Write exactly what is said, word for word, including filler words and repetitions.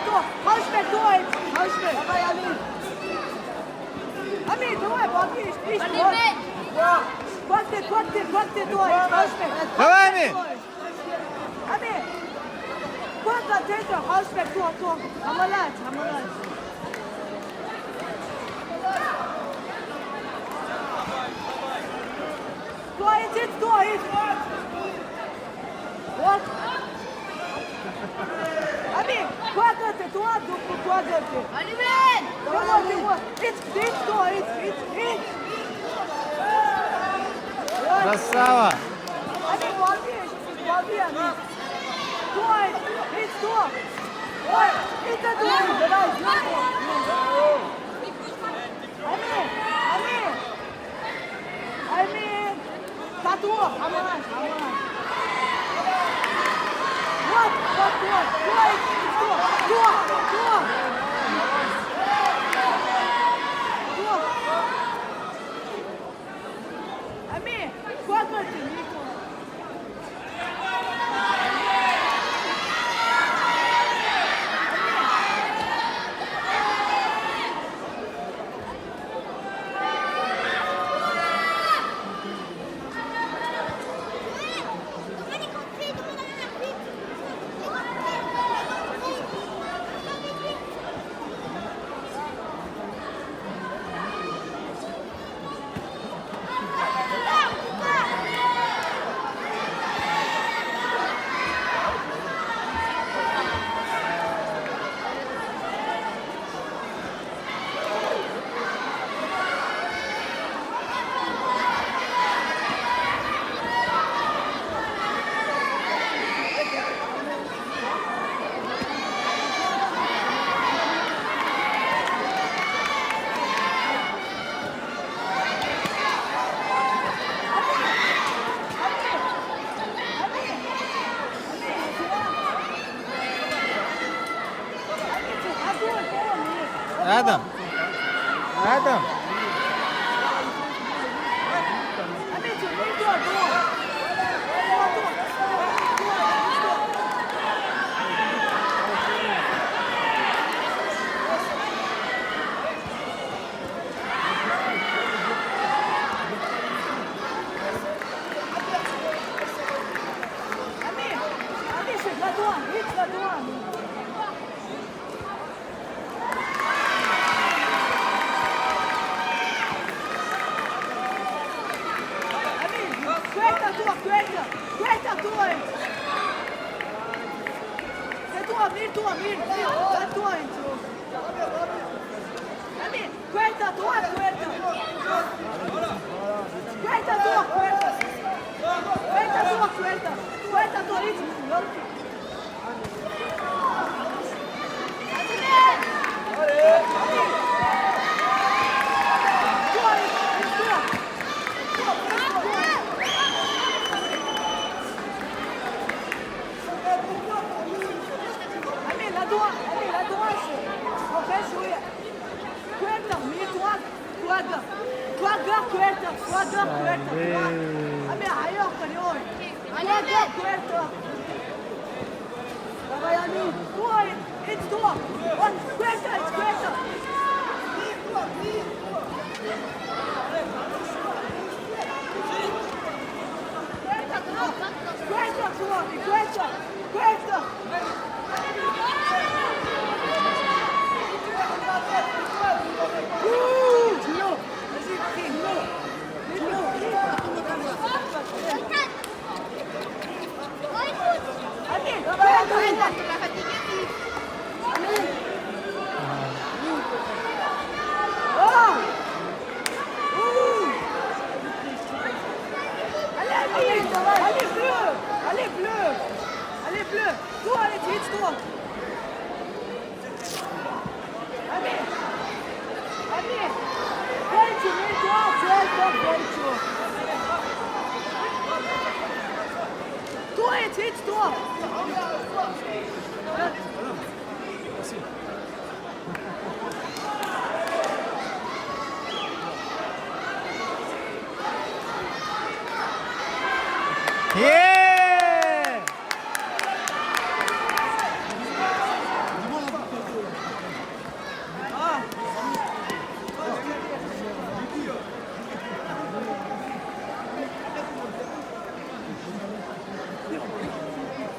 Halšpēr, to ej, halšpēr. Amir, davai, Bobby, viss, viss, to. Kotite, kotite, kotite, to ej, halšpēr. Давай, Амир! Амир! Кот, кот, это, halšpēr, to, to. Амалач, амалач. To ej, to ej. Вот. Амир, кот, кот, это, то, то, то, то. Амир! Давай, давай. Ит, ит, то, ит, ит, ит. Красава! Амир, Бобби, Бобби, Амир. Стой! Ит, стой! Ой, ит, ит, ит, давай, стой! Амир, Амир! Амир! Тату, аман, аман. Вот, вот, вот, стой, стой, стой, стой. Стой. Амир, сколько ты, Николай? Адам! Адам! Амир, Амир, ладонь, ит ладонь. Амир, квета, туа, квета, квета, туа. Се туа, Амир, туа, Амир, Амир, туа, Амир. Амир. Квета, туа, квета. Квета, туа, квета. Квета, туа, квета. Квета, туа, квета. Амир, ладонь, Амир, ладонь. Окей, шуя. Квета, Амир, туа, туа, туа, квета, туа, квета. Амир, айо, квета. Квета, квета. Давай, Амир, туа, ит туа. Вот, квета, ит квета. Квета, туа, квета, квета. Allez, bleu! Allez, bleu! Allez, bleu! Toi, allez, toi! Амир! Амир! Дальше, не то, дальше, дальше. Стой, стой, стой!